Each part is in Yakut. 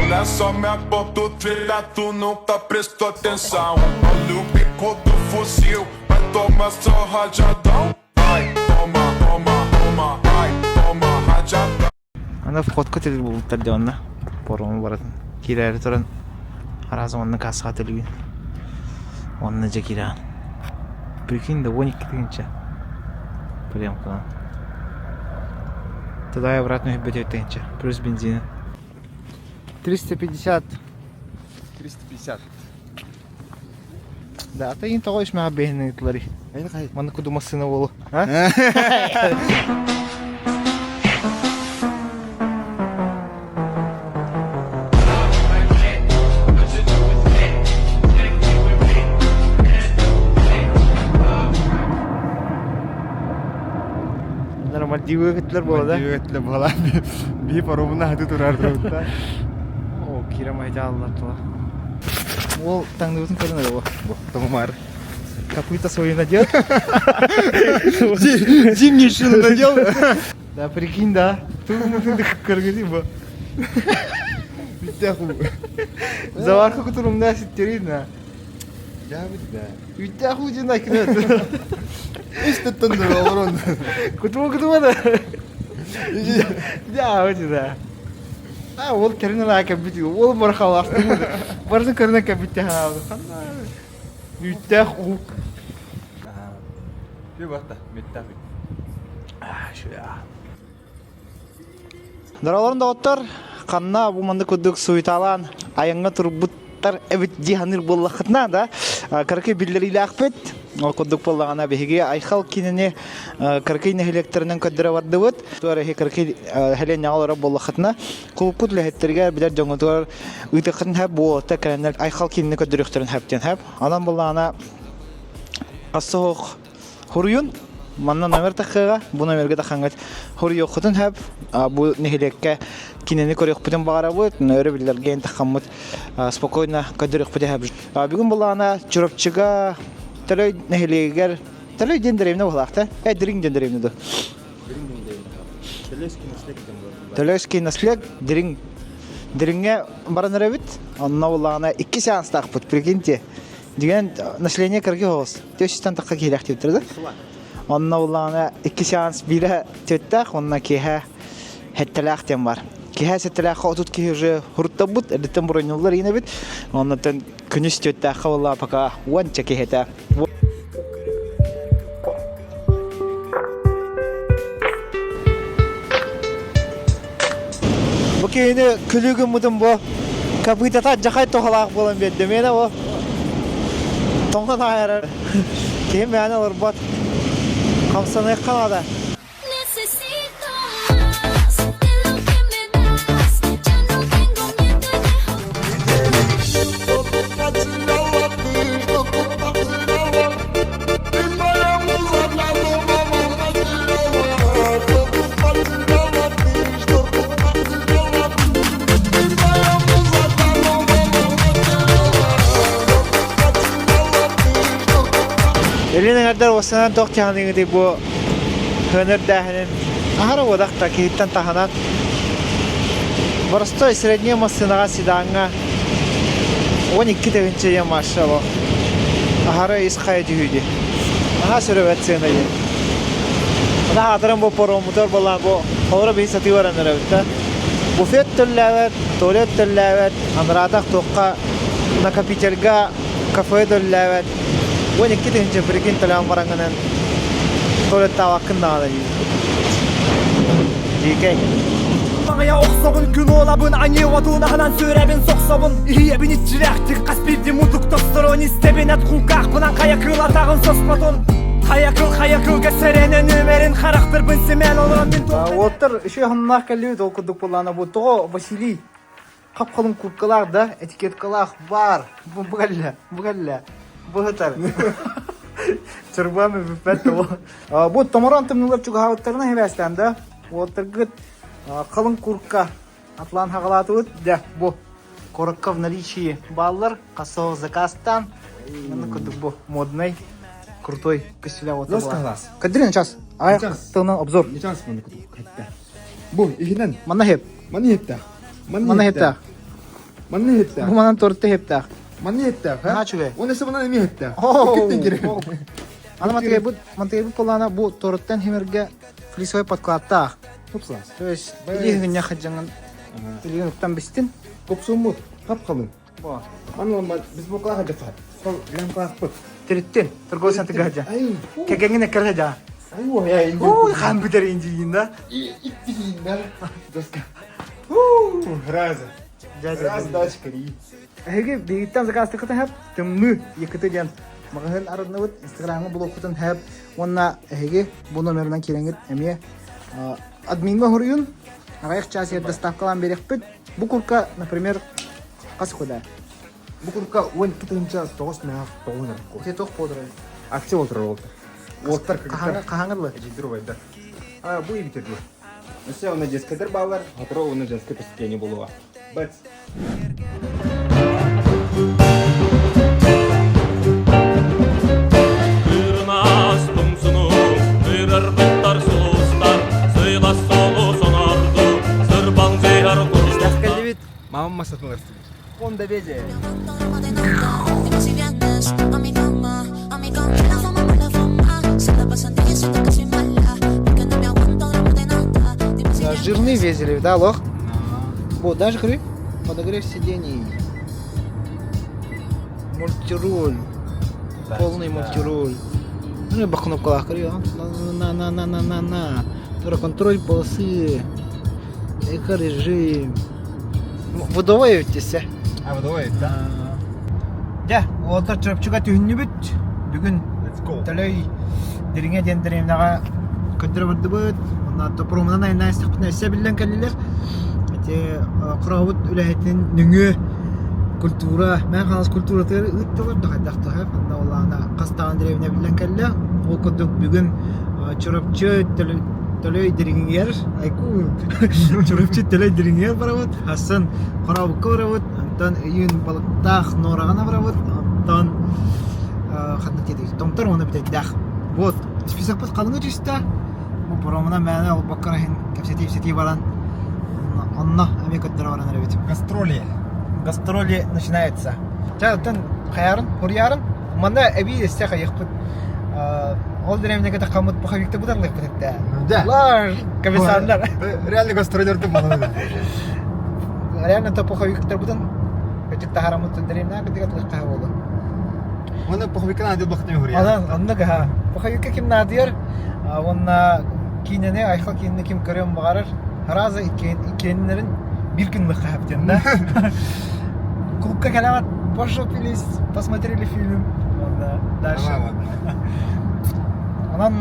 Olha só minha ponto treta, tu nunca prestou atenção. Olha o bico do fuzil, vai tomar só rajadão. Vai, toma, toma, toma, vai, toma rajadão. Аны входка төлүүр буолбуттар дии онно парому барытын киирээри туран араас онно кассаҕа төлүүгүн онно дьэ киирэҕин прикинь да 12 тыһыынча приемканан туда и обратно үһүбүт тыһыынча плюс бензина 350 350. Да, а то тоҕо ишмэҕэ бэйэһин ыытыларый? Манна куду массыына буолу. Мальдивы көттүлэр буола да? Мальдивы көттүлэр буола. Биһи паромуна хаты турар турбута. О, кира майдаллар тула. Ол таҥныбытын көрөн эрэ бу. Томар. Копыта свои надел. Зимний шину надел. Да, прикинь, да. Көргөзүй бу. Заварка кутурумда ситтерин. Үттээх уу диэн айкынат. Үс туттан олорон. Кутума кутума да. Дьаа да. А ол кэрин ылаа кэлбит ол бархалаахтым. Барытын көрүнэн кэлбит хаалды. Үттээх уу. Үбатта, мүттээх. Доролорун доҕоттор, ханна бу маннык курдук суеталаан айаҥҥа турбуттар эбит дии саныыр буоллаххытына да, кыракый биллэриилээхпит. Ол курдук буоллаҕына биһиги Айхал киинини кыракый нэһилиэктэринэн көрдөрө бардыбыт. Туора эһи кыракый нэһилиэнньэҕэ олорор буоллаххытына, кулуккут үлэһиттэригэр билэр дьоҥҥутугар ыытыаххытын сөп, буолта кэлэннэр Айхал киинини көрдөрүөхтэрин сөп диэн сөп. Онон буоллаҕына хас суох Хуруйун манна номер тахыаҕа, бу номерга тахаҥҥыт хуруйуоххутун сөп. Бу нэһилиэккэ кинини көрүөхпүтүн баҕарабыт, өрөбүллэргэ эн тахаммыт спокойно көрдөрүөхпүтүн сөп. Бүгүн булаана Чурапчыга Төлөй нэһилиэгэр Төлөй диэн дэриэбинэ буолаахта. Э, Дириҥ диэн дэриэбинэ дуо? Төлөйский наслег Дириҥ Дириҥҥэ баран эрэбит. Онно буллаҕына икки сеанстаахпыт, прикиньте. Дигэн население кыргы оҕус. Төсүстэн тахха киһилээх да. Онно буллаҕына икки сеанс биирэ төттөөх, онно киэһэ хеттэлээх диэн бар. Киэһэ сэттэлээххэ 30 киһи уже хуруттабыт, эрдэттэн броньуллар иинэбит. Оннотон күнүс төттээххэ буолла пока уонча киһи этэ. Бу киһини күлүү гыммытым бу копытата дьахай туһалаах буолан биэрдэ. Миэнэ бу тоҥон аайарар. Киһи мээнэ олорбот. Хамсаныахха наада. Necesito más de lo que me das. Ya no tengo miedo Илин эҥэрдэр уостанан туох дьаһаныыгытый бу хөнөрдөөһүнүн аһара уодах да киһиттэн таһынан Боростой средняя массыынаҕа седаҥҥа 12 тыһыынча диэн Маша бу аһара ис хайа түһүү дии. Наһаа сүрүбэт сыана дии. Наһаа аатыран бу пароммутугар буоллаан бу холоро биһи сатыы баран эрэбит да. Буфет төллөөбөт, туалет төллөөбөт, анараатах туохха накопительга кафе төллөөбөт. 12 тыһыынча прикинь төлөөн бараҥҥынан туалеттаабаккын даҕаны дии. Дьиикэй. Маҥайа охсобун күн уолабын аньыы отун аһынан сүрэбин сохсобун Иһийэбин иччилээхтик хас биирдии мутук тосторун истэбин эт кулгаахпынан хайа кыыл атаҕын соспотун Хайа кыл хайа кылга сэрэнэн үмэрин харахтарбын симээн олорон мин Уоттар үчүгэй хонноох кэллибит ол курдук буоллаҕына бу тоҕо Василий хап-халыҥ курткалаах да этикеткалаах баар бу бу кэллэ бу кэллэ бу сытар чырбаан бүппэт да бу томороон тымныылар чугаһаабыттарына сибээстээн да уоттаргыт халыҥ куртка атлаан хаҕалаатыбыт дьэ бу куоракка в наличии бааллар хасо заказтаан манна курдук бу модный крутой костюля вот Кадрин час ай тылынан обзор Час манна курдук хэтте. Бу иһинэн манна хеп Манна иһиттээх. Манна иһиттээх. Манна иһиттээх. Бу манан торты иһиттээх. Манна иһиттээх, Наһаа үчүгэй. Уонна өссө манан эмиэ иһиттээх. Иккиттэн киирэр. Аны мантыгайбыт, мантыгайбыт полана бу торуттан химерге флисовый подкладтаах. Тупсаас. То есть илии гынньах хадьаҥын илиин уктан бистин. Купсуммут, хап-халын. Бо. Манна біз букалаах дьафар. Сол лянкалаахпыт. Тириттин, торговый центрга хадьа. Ай, Кэгеңин эккер хадьа. ай, ай, Ой, хан бүтер индиин да. Иттиин да. Доска. Раза. Раз дачка. Эһиги биһигиттэн заказтыкытын хэп тымныы якыты диэн маҕаһыын арынныбыт инстаграмҥа блоккутун хэп уонна эһиги бу номерынан киирэҥҥит эмиэ адмиҥҥа хоруйун аҕыйах чаас иһэр доставкалаан биэриэхпит. Бу курка, например, хас куда? Бу курка 12 тыһыынча 9 мөһөх 9 ку. Ити туох буолар? Акция отырар олта. Уоттар кыргыттар. Хаһаҥырлы? Эжидир убайдар. А, бу ибитер бу. Өссө онно женскайдар баалар, хотро онно женское посещение болуға. Бац. Кырынаас тумсуну ырарбыттар сулустар сыйлас солу сонорду сырбаң зыйар курустар Кэллибит, мамам масатын ырсыбыт. Honda Beze. Dime si vienes a mi cama, a mi cama. La fama, mala fama. Se la pasan diciendo que soy mala, porque no me aguanto gramo de nada. Dime si vienes. Жирный везели, да, лох? Вот, даже говорю, подогрев сидений. Мультируль. Полный мультируль. Ну, и кнопкалаах көрүө. На на на на на на. Тура контроль полосы. Эко-режим. Выдавай өттесе. А, выдавай, да? Дьэ, уолаттар Чурапчыга түһүннүбүт. Бүгүн Let's go. Төлөй Дириҥэ диэн дэриэбинэҕэ көрдөрө бардыбыт. Онно топурумунан айаннаан истэхпитинэ өссө биллэн кэллилэр. Ити Хорообут үлэһитин нөҥүө культура, Мэҥэ Хаҥалас культуратыгар ыыттылар да хайдах да Онно улаана хас даҕаны дэриэбинэ биллэн кэллэ. Ол курдук бүгүн Чурапчы Төлөй Дириҥигэр айку Чурапчы Төлөй Дириҥигэр барабыт. Хассан Хорообукка барабыт. Онтон өйүүн Балыктаах Нуораҕана барабыт. Онтон ханна тиэтик Томтор уонна Бүтэйдээх. Вот, списокпыт халыҥы түстэ. Бу паромунан мээнэ олбокко иһин кэпсэтии-ипсэтии баран онно эмиэ көрдөрө баран эрэбит. Гастроли. Гастроли начинается. Чэ, оттон хайаарын, хуруйаарын. Манна эбии өссө хайыахпыт. Ол дэриэбинэгэ таххаммыт пуховикты бутарлыахпыт этэ. Да. Лар, комиссардар. Реально гастролерды баланы. Реально то пуховиктарбытын өтүк таһараммыт дэриэбинэҕэ кытыга тылыхтаһа буолу. Оны пуховикка надо бахтын хуруйа. Онон оннук аһа. Пуховикка ким наадыйар уонна киинэни айхал киинэни ким көрүөн баҕарар Раза иккиэннэрин биир күн лыххаһап да. Клубка кэлэҕит пошопились, посмотрели фильм. Уонна дальше. Онон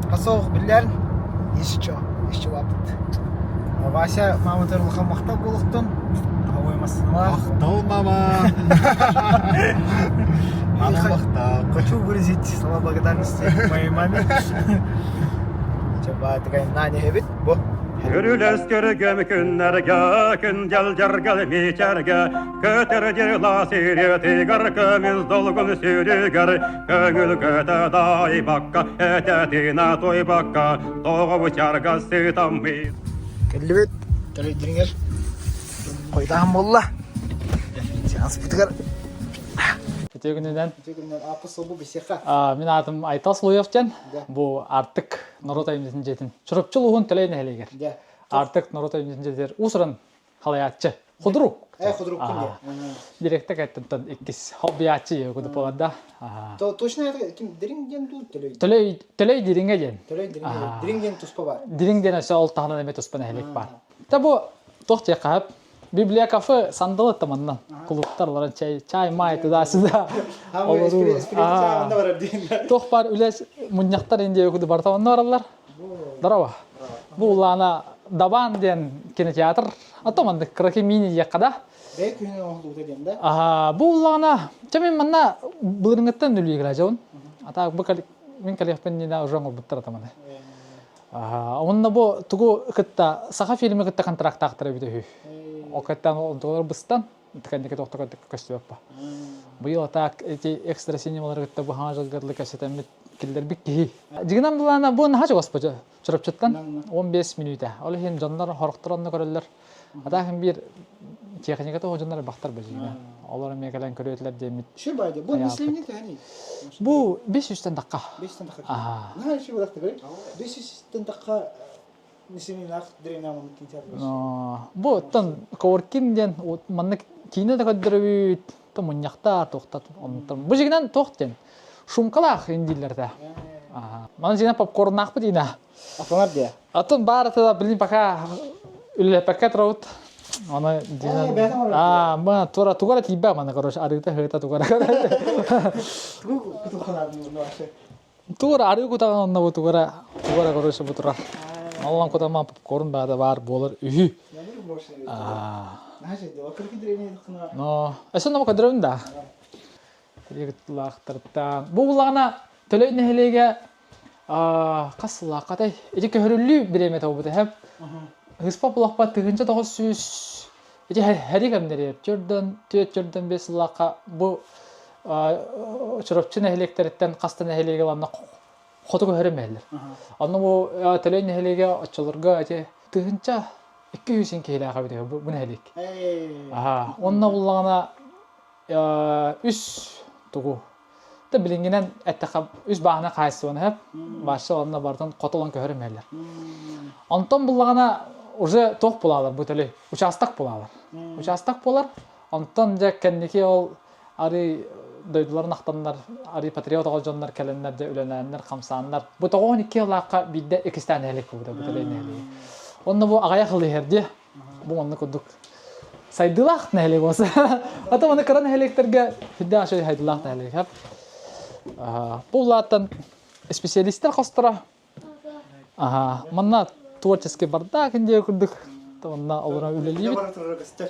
посол биллэр еще еще лапыт. Вася маматыр улахан махтал буолуохтун. Ой массыналаах. Махтал, мама! Мама махтал. Хочу выразить слова благодарности моей маме. Чаба такая Наня эбит. Бу. Көрүлэс көргөм күннэргэ күндэл мичэргэ көтөр дьыла сириэтигэр көмүс долгун сүрүгэр көҥүл көтө дайбакка этэтинэ туйбакка тоҕо чарга сытаммыт Кэллибит. Төлөйдүрүҥэр хойутаан буолла. Сеанспытыгар Үтүө күнүнэн. Үтүө күнүнэн ааппыт суолбу бисиэхэ. Мин аатым Айтал Слуев диэн. Да. Бу Артык норуот айымньытын дьиэтин Чурапчы улууһун Төлөй нэһилиэгэр. Да. Артык норуот айымньытын дьиэтигэр уус-уран халайааччы. Худрук. Э, худрук ким Директор кэттэн иккис хоббияччы кудуп да. То точно это ким дириҥ диэн дуу Төлөй. Төлөй Төлөй дириҥэ диэн. Төлөй дириҥ дириҥ диэн туспа бар. Дириҥ диэн өссө ол таһынан эмиэ туспа нэһилиэк бар. Та бу туох диэххэ сөп Библия кафе сандалы таманнан кулуттар ларан чай чай май туда-сюда олоруу. Туох бар үлэ мунньахтар индия куду барта онно бараллар. Здорово. Бу улаана Дабан диэн кинотеатр. А то маннык кыраки мини диэххэ да. Бэйэ күһүнэн оҥоһуллубута диэн да? Аха, бу улаана чэ мин манна былырыҥҥыттан үлүйэ кэлээдьэбин. А так бу мин кэлиэхпин иннинэ уже оҥорбуттар атаманы. Онно бу тугу кытта саха фильмы кытта контрактаахтар эбит үһү. Ол кыттан онтулар быстан кэнники тохтоко көстүбэппа. Быйыл так эти экстра синемалары кытта бу хаҥа жылгарлы кэпсэтэммит киллэрбит киһи. Дьигинэн булаана бу наһаа чугас бу Чурапчыттан 15 мүнүүтэ. Ол иһин дьоннор хорохтор онно көрөллөр. Атаахын биир техниката дьоннор бахтар бажина. Олор эмиэ кэлэн көрүөтүлэр диэммит. Şu baydı. Bu население тәһәни. Бу 500-тен тахха. 500-тен тахха. Наһаа үчүгэй буолахтыгар. 500-тен тахха население древняма кинтер. Бу оттон коворкинг диэн маннык киинэ да көрдөрөбүт, то мунньахтар, туохтат онтон. Бу дьигинэн туох диэн шумкалаах индииллэрдэ. Маны дьигинэн попкорннаахпыт иинэ. Атанар диэ. Атын баар блин пока үлэлэппэккэ турабыт. Оны дьигинэн аа ма тура тугара тиийбэ маны короче арыыта хыыта тугара. Тугу кутуханаадын вообще. Тугара арыы кутаҕан онно бу тугара тугара короче бу турар. Аллан кутама попкорн баада баар буолар үһү. Но, өссө наба көдөрөбүн да. Лаахтартан. Бу буллаҕына Төлөй нэһилиэгэ хас сыллааххатай? Ити көһөрүллүү бириэмэтэ буолбута һэп. Ыспа булахпа 1900 ити хэри кэмнэри төрдөн түөт төрдөн бес сыллаахха бу Чурапчы нэһилиэктэриттэн хаста нэһилиэгэ ыланна хоту көһөрөн бэһэллэр. Онно бу Төлөй нэһилиэгэ оччолорго ити 1200 киһилээх эбит бу нэһилиэк. Аха. Онно буллаҕына үс тугу Та билиҥҥинэн эттэххэ үс бааһына хаһаайыстыбаны сөп баачча онно барытын хоту ылан көһөрөн биһэллэр. Онтон буллаҕына уже туох булаалар бу төлөй учаастак булаалар. Учаастак буолар. Онтон дьэ кэнники ол арый дойдуларын ахтаннар, арый патриот оҕо дьоннор кэлэннэр дьэ үлэлээннэр, хамсааннар. Бу 92 сыллаахха биирдэ иккистээн нэһилиэк буолбута бу төлөй нэһилиэгэ. Онно бу аҕыйах ыл иһэр дии. Бу манна курдук сайдыылаах нэһилиэк болса. Ата маны кыра нэһилиэктэргэ сүрдээх үчүгэй сайдыылаах нэһилиэк. Бу улааттан специалистер хосторо. Аха, манна творческий бардак индия курдук. Онна олорон үлэлиибит.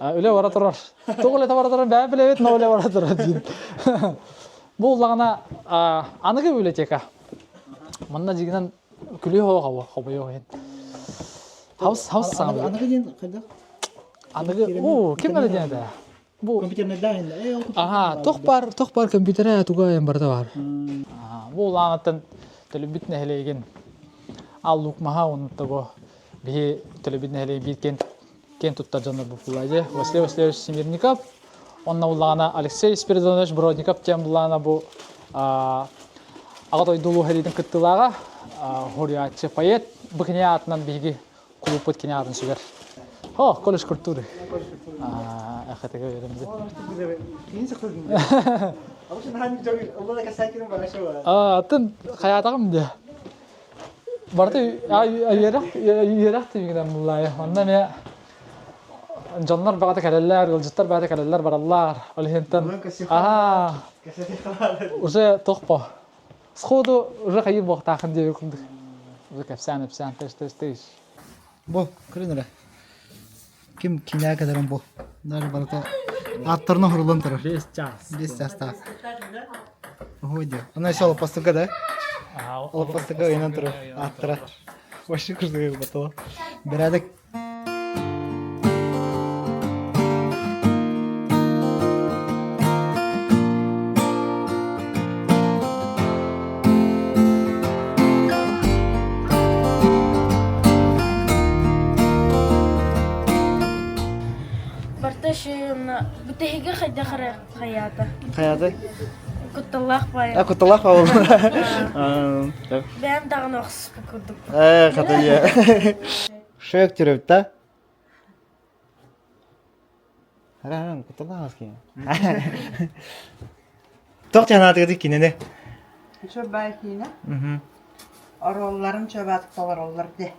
Үлэ бара турар. Туох үлэтэ бара турар бэйэ билэбит, но үлэ бара турар диин. Бу улаҕана аныгы библиотека. Манна дьигинэн күлүү хоҕо хобойуох иһин. Хаус хаус саҥа. Аныгы диэн хайдах? Аныгы оо ким эрэ диэн этэ. Бу компьютернайдаах Аха, тох бар, тох бар компьютера туга эм барыта бар. Бу улаанаттан төлөбүт нэһилиэгин аллук маха онто бу биһи төлөбүт нэһилиэги биир киэн киэн туттар дьоннор бу Василий Васильевич Смирников, онно буллаҕына Алексей Спиридонович Бродников диэн буллаҕына бу Аҕа дойду улуу сэриитин кыттыылааҕа, хоруйааччы поэт бу кини аатынан биһиги кулууппут кини аатын сүгэр. О, колледж культуры. Эхэтигэ үөрэммит. Атын хайаатаҕым дии. Барыта үөрэх үөрэх түмүгүнэн буллаайы. Онно эмиэ дьоннор баҕата кэлэллэр, ыалдьыттар баҕата кэлэллэр бараллар. Ол иһинтэн аһаа уже тохпо. Сходу уже хайыы буохтаахын диэби курдук. Уже кэпсээн эпсээн тэс тэс тэс. Бу, көрүн эрэ. Ким кинээ кэлэрин бу. Даже барыта аттарына хурулан турар. 5 час. 5 чаастаах. Ой, да. Она еще лопастыка, да? Лопастыка ыйынан турар. Аттара. Вообще курдук батыла. Бэрээдэк. Барта бүтэһиги хайдах эрэ хайаата. Хайаата? Кутталлаах баайа. А, кутталлаах баайа. Бэйэм даҕаны охсуспут курдук. Э, хатыйа. Шөк түрөбүт да? Харан, кутталлаах киһи. Тоқ жанаатыгы кинини. Чө баай киинэ. Оруолларын чөбаатык толороллор де.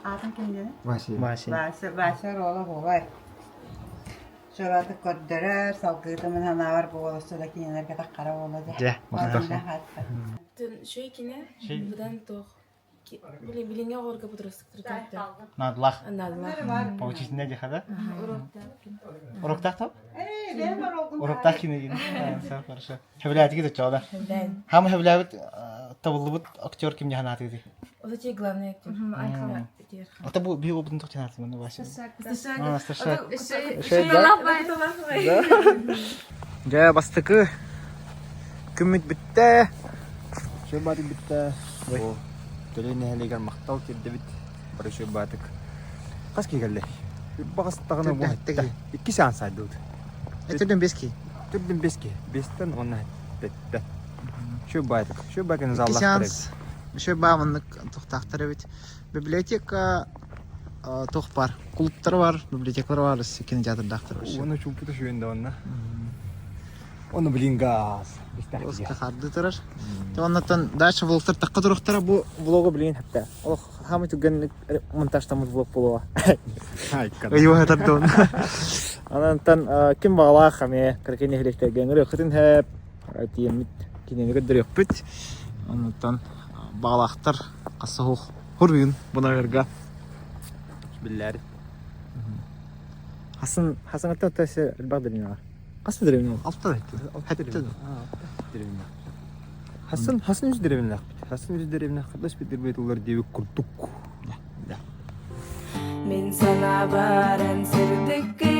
Аатын кимнени? Вася. Вася. Вася, Вася оруола буолар. Чөбаатык көрдөрөр, салгыытымын ханаабар буоласса да кинилэргэ таххара буола де. Дьэ, махтал. Шөй кине, будан тох. Билиҥҥи оҕолорго подростктарга Наадалаах. Наадалаах. Поучительная диэхэ да? Уроктаах то? Уроктаах кине гин. Все хорошо. Хэбилээтиги да чода. Хам хэбилээбит табыллыбыт актер ким яханаатыгы. Вот эти главные актеры. Ата бу би обутун тохтанаатымын Вася. Старшак. Дьэ бастакы күммүт бүттэ. Үчүгэй баатык бүттэ. О, Төлөй нэһилиэгэр махтал тиэрдэбит. Бары үчүгэй баатык. Хас киһи кэллэ? Баҕастаҕына бу Икки сеанс айдыбыт. Төрдүн бес ки. Төрдүн бес ки. Бестен уонна бетте. Шө байтык. Шө бакын Икки заллахтар сеанс. Шө баа маннык тухтаахтар эбит. Библиотека туох бар? Клубтар бар, библиотекалар бар, кинотеатрдаахтар вообще. Уонна чууппута шүйен да онна. Оны блин газ. Оска харды турар. Оннотон дальше влогтар таққа туруктара бу влогу билин хатта. Ол хамы түгенник монтажтамыт влог болуа. Ыйуа тардон. Анантан ким бағалаах аме кыркын нэһилиэктэргэ ырыахытын хэп тиэммит кинини көрдөрүөхпүт. Оннуттан бағалаахтар хасса хуруйун бунагарга. Биллер. Хасан Хасанаттан төсө элбэх деревня бар. Хас деревня ол? Алта Хатты. деревня. Хасан Хасан үз деревня. Хасан үз деревня. Хадас бит улар деби курдук. Да. Мин санаабаран сырдык.